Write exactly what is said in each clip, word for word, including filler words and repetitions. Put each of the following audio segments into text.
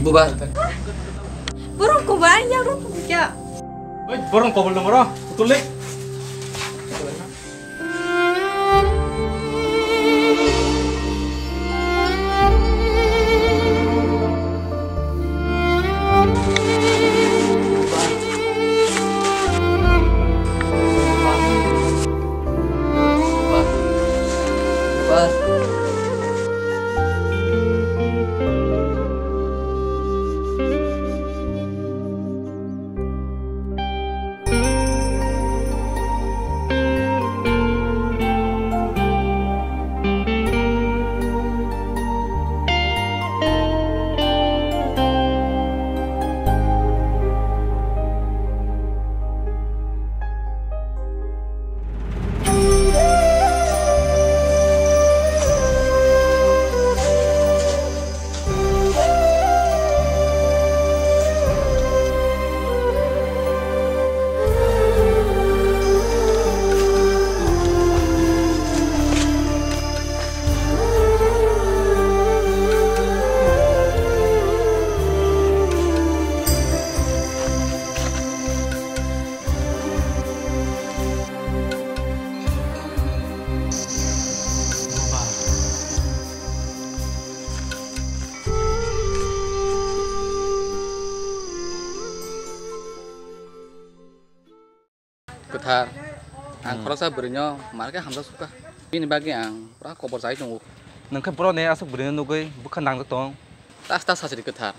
Bubar. Borok kobai, yang rok kya? Oi, borok kobol dong ro. Betul le. Kwthar, ang Hmm. khoroksa bwrwino mar khe hamjak sukha. Bini bagwi ang pura kobor chai tongo. Nwng khe borok ni aswk bwrwino nugwi bwkha nangjak tong. Tas tas sachiri kwthar.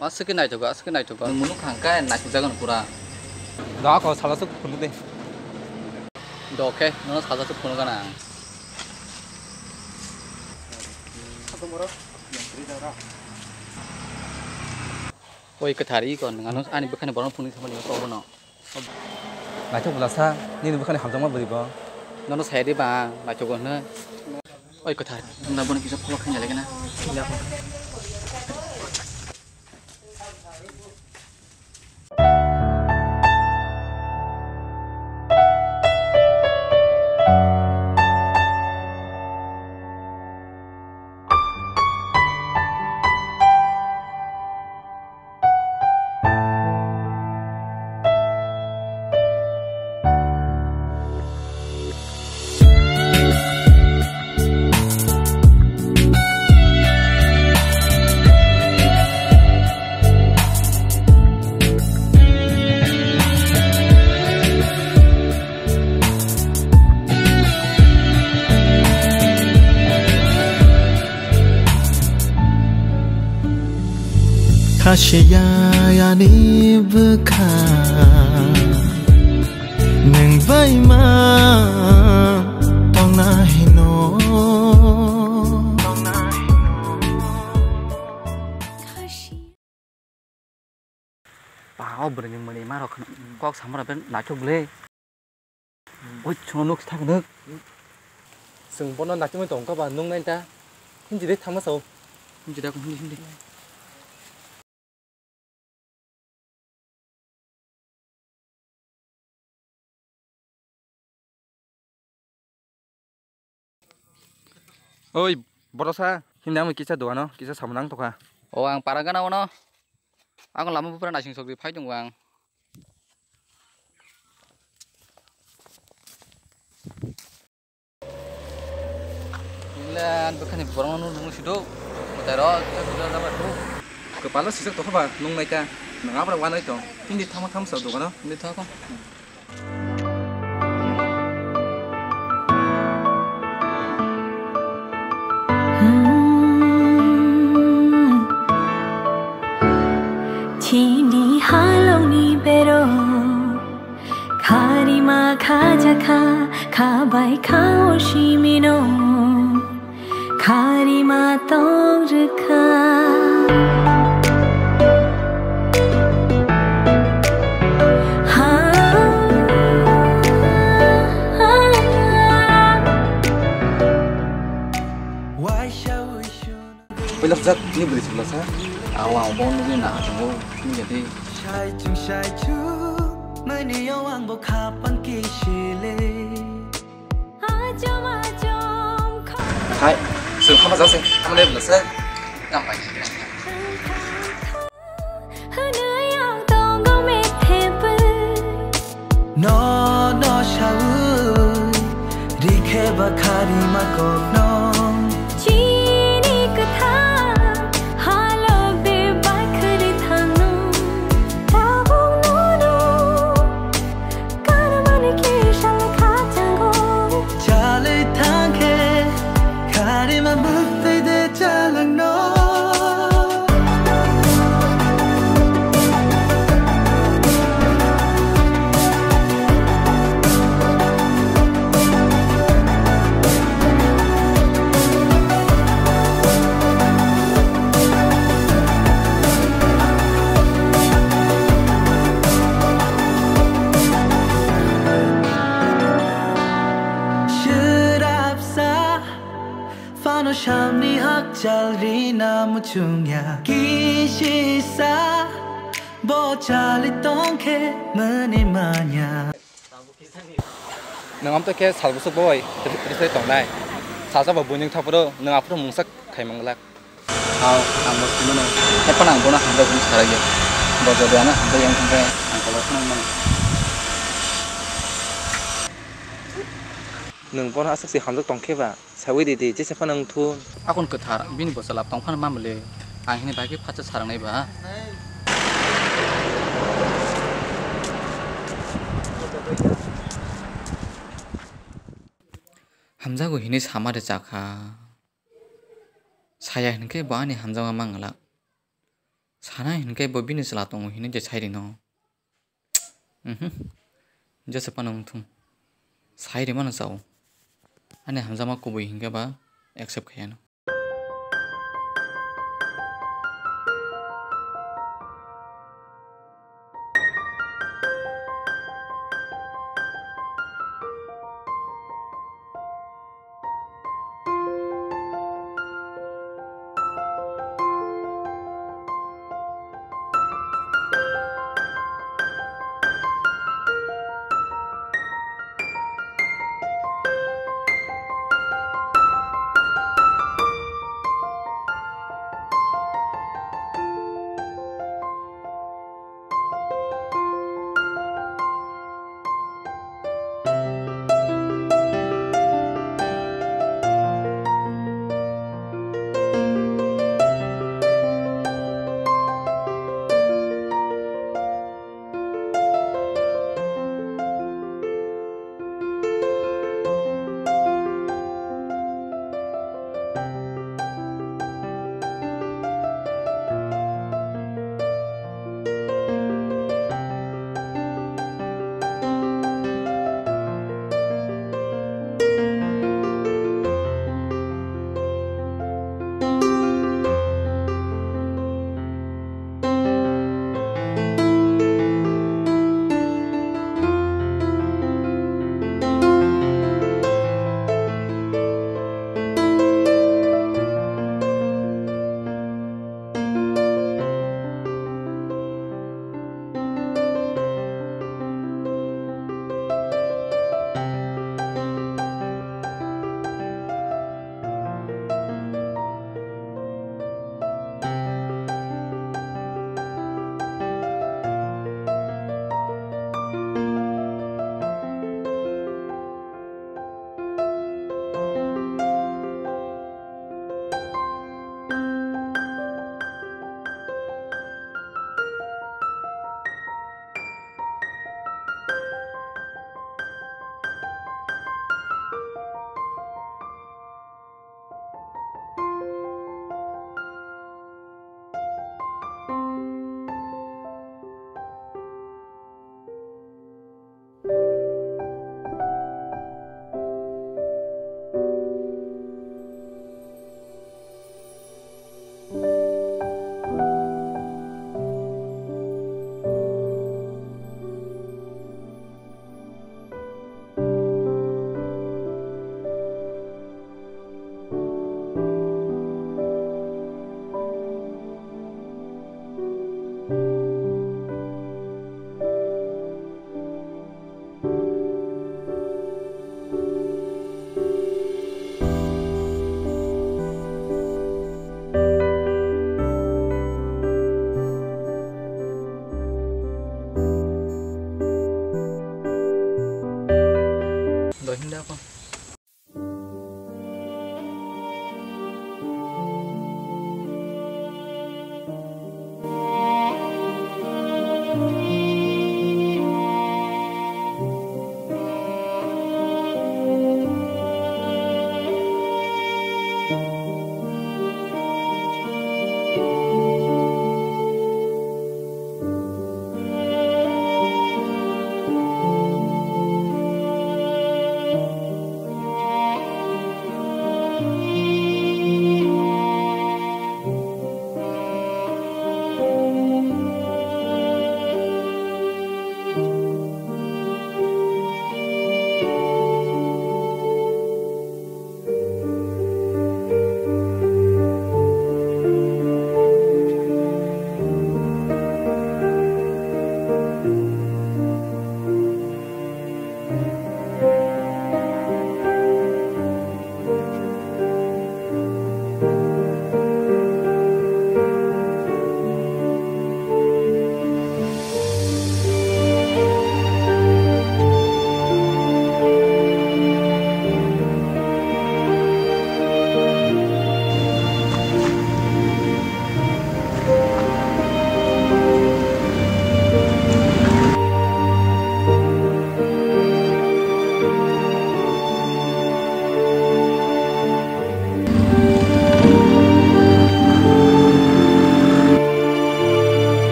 Aswk khe naithogo, aswk khe naithogo. Nwng munuk thang khe naithokjago no pura. Do ako salo swk phunuk de. Do khe nono salo swk phunuk gana ang. Oi kwthar, iko nwng ano ani bwkhani borokno phunuk thangmani iko obono. Naithok bwlasa, nini bwkhani hamjakma bwrwi bo. Nono saya di ba, naithogo hwnwi. Oi kwthar, nwng da bono kisa follow khaina lagi na. Khasiya ani bwkha nwng bai ma tongna hino. Ba, o bwrwini mwnwi ma rok kheno kok samara ben naithok le. Oi, chwngno nuk thak nuk. Chwng bono naitugwi tongkha ba, nung nai ta. Hindi de thangma sao. Hindi da, hindi, hindi. Oi, borosa, hindi ang kisa doano, kisa samung nang tokha. O, ang para gana ono. Ang lama bupra naising sokdi phai tongo ang. Ingle ang bwkhani borokno nuknwi sido. Kwtaro, kisa kwtaro jaba tu. Kwpalo sijak tokha ba, nung naita. Nang abra wanai tong. Hindi thama thama sa dogano. Hindi thama. Chini halongni bero. Kharima khajakha, khabai kha o simino. Kharima tong rwkha. Ha, ha, ha. Waisa uisu. Puila hwnjak ni bwrwi chwla sa. Awa, obo nugwi na tongo, nugya di. Sai chung sai chung, mani yo ang bo khapan kisile. Ajam ajam kha- Hai, sir, khama jase, khama le bwla sa. Tam pai. Hwnwi ang tongo methepe. No, no, saui, rikhe ba kharima kokno. Chini kwthar, halok de bai khwrwi thangno. Tabuk nono, karmani kisa le khachango. Chalwi thangkhe, kharima bwtwi de chalangno. Sirapsa. Phano samni hakchal rina muchungya. Kisisa bo chali tongkhe mani manya. Nwng amtwi khe sal bwswk boi ri-, risai tongnai. Sajak bo buini wngthaphuru nwng aphuru mungsa khai manglak. Hao, ang bo simi mano. Hephano ang bono hamjak hwnwi sarakya. Bo jodi ano hamjak yang thangkhe ang kolok phano mano. Nwng bono aswk se hamjak tongkhe ba? Saui ridi, jesa phano wngthun. Akon kwthar, bini bwsala tongphano mamle, ang hini bai khe phatsa sarangnai ba. Hamjago hini sama rwchakha. Saya hinkhe bo ani hamjakma manglak. Sana hinkhe bo bini chwla tongo hinwi je sai rino. Mhm. Jesa phano wngthung. Sai rimano chao. Ani hamjakma kubui hinkhe ba accept khaiyano.